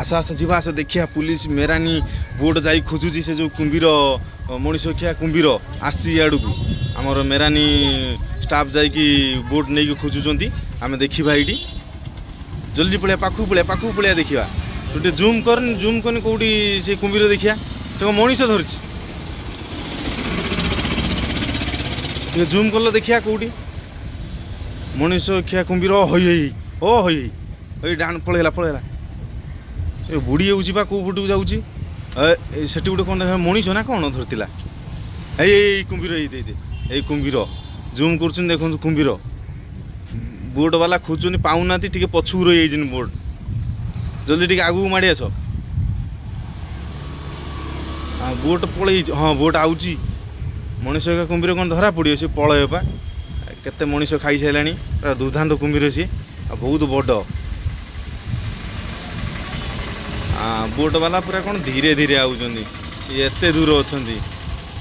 ଆସ ଆସ ଯିବା, ଆସ ଦେଖିବା। ପୁଲିସ ମେରାନୀ ବୋଟ୍ ଯାଇ ଖୋଜୁଛି। ସେ ଯେଉଁ କୁମ୍ଭୀର, ମଣିଷ ଖିଆ କୁମ୍ଭୀର ଆସିଛି ଇଆଡ଼କୁ। ଆମର ମେରାନୀ ଷ୍ଟାଫ୍ ଯାଇକି ବୋଟ୍ ନେଇକି ଖୋଜୁଛନ୍ତି। ଆମେ ଦେଖିବା ଏଇଠି। ଜଲ୍ଦି ପଳେଇବା, ପାଖକୁ ପଳେଇବା, ପାଖକୁ ପଳେଇବା, ଦେଖିବା। ତୁ ଟିକେ ଜୁମ୍ କରନି, ଜୁମ୍ କରନି। କେଉଁଠି ସେ କୁମ୍ଭୀର ଦେଖିବା। ତାକୁ ମଣିଷ ଧରିଛି। ଟିକେ ଜୁମ୍ କଲେ ଦେଖିବା କେଉଁଠି ମଣିଷ ଖିଆ କୁମ୍ଭୀର। ହଇ ହଇ, ଓ ହଇ ଏଇ ଡାଣ ପଳେଇଲା, ପଳେଇଲା। ଏ ବୁଡ଼ି ଯାଉଛି ବା, କେଉଁ ପଟକୁ ଯାଉଛି? ଏ ସେଠି ଗୋଟେ କ'ଣ ଦେଖା, ମଣିଷ ନା କ'ଣ ଧରିଥିଲା। ଏଇ ଏଇ କୁମ୍ଭୀର, ଏଇ ଦେଇ ଦେ, ଏଇ କୁମ୍ଭୀର। ଜୁମ୍ କରୁଛନ୍ତି, ଦେଖନ୍ତୁ କୁମ୍ଭୀର। ବୋଟ୍ ବାଲା ଖୋଜୁଛନ୍ତି, ପାଉନାହାନ୍ତି। ଟିକେ ପଛକୁ ରହିଯାଇଛନ୍ତି ବୋଟ୍। ଜଲ୍ଦି ଟିକେ ଆଗକୁ ମାଡ଼ି ଆସ। ହଁ, ବୋଟ୍ ପଳେଇଛି। ହଁ, ବୋଟ୍ ଆଉଛି। ମଣିଷ ଏକା କୁମ୍ଭୀର କ'ଣ ଧରା ପଡ଼ିବ? ସେ ପଳେଇବ ପା। କେତେ ମଣିଷ ଖାଇସାରିଲାଣି। ପୁରା ଦୁର୍ଦ୍ଦାନ୍ତ କୁମ୍ଭୀର ସିଏ, ଆଉ ବହୁତ ବଡ଼। ବୋଟ୍ ବାଲା ପୁରା କ'ଣ ଧୀରେ ଧୀରେ ଆଉଛନ୍ତି। ଇଏ ଏତେ ଦୂର ଅଛନ୍ତି,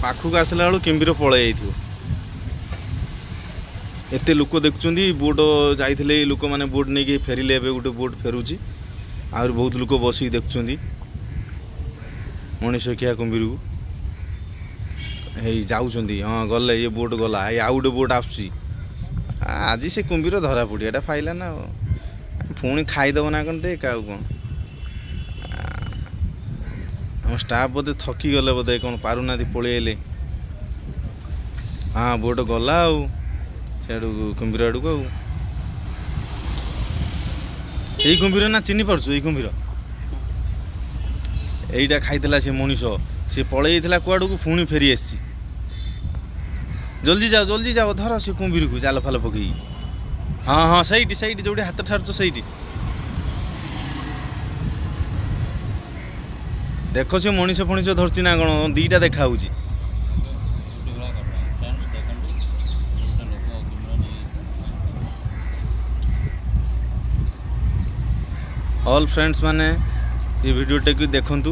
ପାଖକୁ ଆସିଲା ବେଳକୁ କୁମ୍ଭୀର ପଳେଇ ଯାଇଥିବ। ଏତେ ଲୋକ ଦେଖୁଛନ୍ତି। ବୋଟ୍ ଯାଇଥିଲେ ଏଇ ଲୋକମାନେ, ବୋଟ୍ ନେଇକି ଫେରିଲେ। ଏବେ ଗୋଟେ ବୋଟ୍ ଫେରୁଛି। ଆହୁରି ବହୁତ ଲୋକ ବସିକି ଦେଖୁଛନ୍ତି ମଣିଷ ଖିଆ କୁମ୍ଭୀରକୁ। ହେଇ ଯାଉଛନ୍ତି। ହଁ, ଗଲେ। ଇଏ ବୋଟ୍ ଗଲା। ଏଇ ଆଉ ଗୋଟେ ବୋଟ୍ ଆସୁଛି। ଆଜି ସେ କୁମ୍ଭୀର ଧରା ପଡ଼ିଆଟା ପାଇଲା ନା ଆଉ ପୁଣି ଖାଇଦେବ ନା କ'ଣ? ଦେଖ, ଆଉ କ'ଣ। ଆମ ଷ୍ଟାଫ୍ ବୋଧେ ଥକି ଗଲେ ବୋଧେ, କ'ଣ ପାରୁନାହାନ୍ତି, ପଳେଇ ଆଇଲେ। ହଁ, ବୋଟ୍ ଗଲା ଆଉ ସିଆଡ଼କୁ, କୁମ୍ଭୀର ଆଡ଼କୁ। ଆଉ ଏଇ କୁମ୍ଭୀର ନା ଚିହ୍ନି ପାରୁଛୁ? ଏଇ କୁମ୍ଭୀର, ଏଇଟା ଖାଇଥିଲା ସେ ମଣିଷ। ସେ ପଳେଇ ଯାଇଥିଲା କୁଆଡ଼କୁ, ପୁଣି ଫେରି ଆସିଛି। ଜଲ୍ଦି ଯାଅ, ଜଲ୍ଦି ଯାଅ, ଧର ସେ କୁମ୍ଭୀରକୁ ଜାଲ ଫାଲ ପକେଇକି। ହଁ ହଁ, ସେଇଠି ସେଇଠି, ଯୋଉଠି ହାତ ଠାରୁଛ ସେଇଠି। ଦେଖ, ସେ ମଣିଷ ଫଣିଷ ଧରିଛି ନା କ'ଣ? ଦିଟା ଦେଖା ହଉଛି। ଭିଡ଼ିଓ କରିଦେବା। ଫ୍ରେଣ୍ଡସ୍, ଦେଖନ୍ତୁ, ଗୋଟେ ଲୋକ କୁମ୍ଭୀର ନେଇ। ଅଲ୍ ଫ୍ରେଣ୍ଡସ୍ ମାନେ, ଏ ଭିଡ଼ିଓଟାକୁ ଦେଖନ୍ତୁ।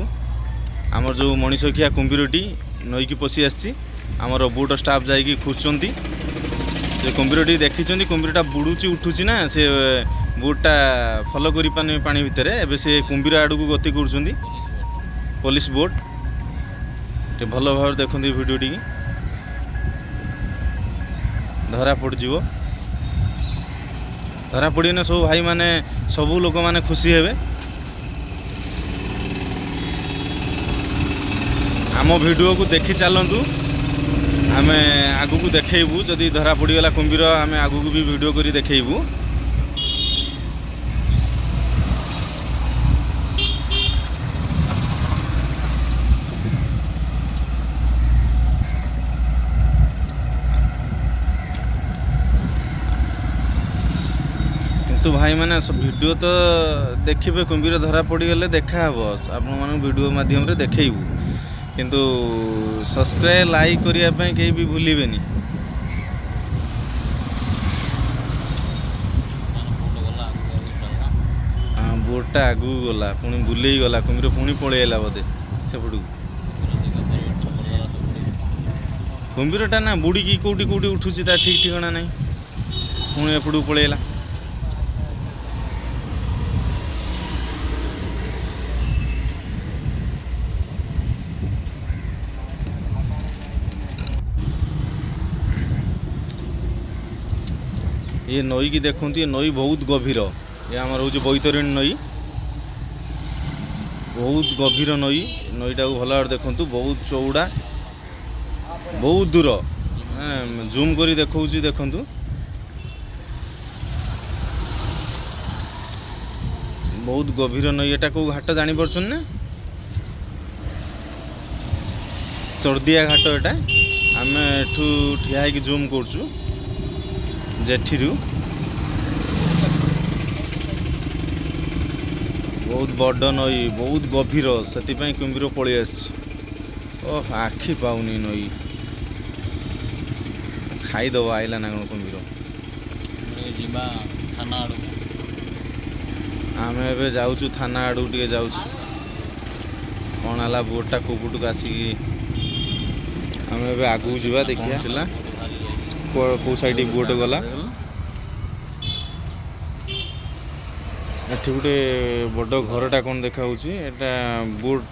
ଆମର ଯେଉଁ ମଣିଷଖିଆ କୁମ୍ଭୀରଟି ନଈକି ପଶି ଆସିଛି, ଆମର ବୋଟ୍ ଷ୍ଟାଫ୍ ଯାଇକି ଖୋଜୁଛନ୍ତି। ସେ କୁମ୍ଭୀରଟି ଦେଖିଛନ୍ତି। କୁମ୍ଭୀରଟା ବୁଡ଼ୁଛି ଉଠୁଛି ନା, ସେ ବୋଟ୍ଟା ଫଲୋ କରିପାରୁନି ପାଣି ଭିତରେ। ଏବେ ସେ କୁମ୍ଭୀର ଆଡ଼କୁ ଗତି କରୁଛନ୍ତି। Police boat. ଟିକେ ଭଲ ଭାବରେ ଦେଖନ୍ତୁ ଏ ଭିଡ଼ିଓଟିକି। ଧରା ପଡ଼ିଯିବ। ଧରା ପଡ଼ିଗଲେ ସବୁ ଭାଇମାନେ, ସବୁ ଲୋକମାନେ ଖୁସି ହେବେ। ଆମ ଭିଡ଼ିଓକୁ ଦେଖି ଚାଲନ୍ତୁ। ଆମେ ଆଗକୁ ଦେଖେଇବୁ। ଯଦି ଧରା ପଡ଼ିଗଲା କୁମ୍ଭୀର, ଆମେ ଆଗକୁ ବି ଭିଡ଼ିଓ କରି ଦେଖେଇବୁ। କିନ୍ତୁ ଭାଇମାନେ, ଭିଡ଼ିଓ ତ ଦେଖିବେ। କୁମ୍ଭୀର ଧରା ପଡ଼ିଗଲେ ଦେଖାହେବ, ଆପଣମାନଙ୍କୁ ଭିଡ଼ିଓ ମାଧ୍ୟମରେ ଦେଖେଇବୁ। କିନ୍ତୁ ସବସ୍କ୍ରାଇବ୍, ଲାଇକ୍ କରିବା ପାଇଁ କେହି ବି ଭୁଲିବେନି। ବୋଟ ଗଲା, ଆଗକୁ ଆଗକୁ ଚାଲିଲା। ହଁ, ବୋଟ୍ଟା ଆଗକୁ ଗଲା, ପୁଣି ବୁଲେଇ ଗଲା। କୁମ୍ଭୀର ପୁଣି ପଳେଇ ଆଇଲା ବୋଧେ ସେପଟକୁ। କୁମ୍ଭୀର ଦିଗ ପରିବର୍ତ୍ତନ କରିଦେଲା ସେପଟେ। କୁମ୍ଭୀରଟା ନା ବୁଡ଼ିକି କେଉଁଠି କେଉଁଠି ଉଠୁଛି, ତା ଠିକ୍ ଠିକଣା ନାହିଁ। ପୁଣି ଏପଟକୁ ପଳେଇଲା। ଇଏ ନଈକି ଦେଖନ୍ତୁ, ଏ ନଈ ବହୁତ ଗଭୀର। ଏ ଆମର ହେଉଛି ବୈତରଣୀ ନଈ, ବହୁତ ଗଭୀର ନଈ। ନଈଟାକୁ ଭଲ ଭାବରେ ଦେଖନ୍ତୁ, ବହୁତ ଚଉଡ଼ା, ବହୁତ ଦୂର। ଜୁମ୍ କରି ଦେଖାଉଛି, ଦେଖନ୍ତୁ। ବହୁତ ଗଭୀର ନଈ। ଏଟା କେଉଁ ଘାଟ ଜାଣିପାରୁଛନ୍ତି ନା? ଚର୍ଦିଆ ଘାଟ ଏଟା। ଆମେ ଏଠୁ ଠିଆ ହେଇକି ଜୁମ୍ କରୁଛୁ ଜେଠିରୁ। ବହୁତ ବଡ଼ ନଈ, ବହୁତ ଗଭୀର, ସେଥିପାଇଁ କୁମ୍ଭୀର ପଳେଇ ଆସିଛି। ଓ, ଆଖି ପାଉନି। ନଈ ଖାଇଦବ ଆଇଲା ନା କ'ଣ କୁମ୍ଭୀର? ଟିକେ ଯିବା ଥାନା ଆଡ଼କୁ। ଆମେ ଏବେ ଯାଉଛୁ, ଥାନା ଆଡ଼କୁ ଟିକେ ଯାଉଛୁ। କ'ଣ ହେଲା, ବୋଟ୍ଟା କେଉଁ ପଟକୁ ଆସିକି? ଆମେ ଏବେ ଆଗକୁ ଯିବା, ଦେଖିବା ଥିଲା ବୋଟ ବାହାରି ଯାଇଛି। କେଉଁ ସାଇଡ଼୍ ବୋଟ୍ ଗଲା। ଏଠି ଗୋଟେ ବଡ଼ ଘରଟା କ'ଣ ଦେଖାହଉଛି। ଏଟା ବୋର୍ଡ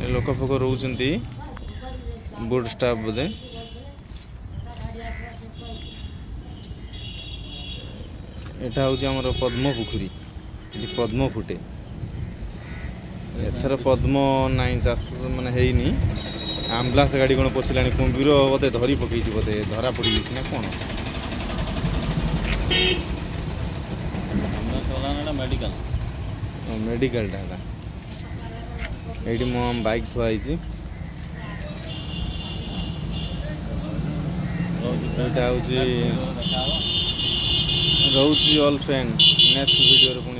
ଏ ଲୋକ ଫୋକ ରହୁଛନ୍ତି। ବୋର୍ଡ ଷ୍ଟାଫ୍ ବୋଧେ। ଏଟା ହେଉଛି ଆମର ପଦ୍ମ ପୋଖରୀ। ଏଠି ପଦ୍ମ ଫୁଟେ। ଏଥର ପଦ୍ମ ନାହିଁ, ଚାଷ ମାନେ ହେଇନି। ଆମ୍ବୁଲାନ୍ସ ଗାଡ଼ି କ'ଣ ପଶିଲାଣି। କୁମ୍ଭୀର ବୋଧେ ଧରି ପକେଇଛି, ବୋଧେ ଧରା ପଡ଼ିଯାଇଛି ନା କ'ଣ? ଆମ୍ବୁଲାନ୍ସ ବାଲା ନା, ମେଡ଼ିକାଲ। ମେଡ଼ିକାଲଟା ଏଟା। ଏଇଠି ମୋ ବାଇକ୍ ଥୁଆ ହେଇଛି। ଏଇଟା ହେଉଛି ଦେଖାହବ। ରହୁଛି ଅଲ୍ ଫ୍ରେଣ୍ଡ, ନେକ୍ସଟ ଭିଡ଼ିଓରେ ପୁଣି।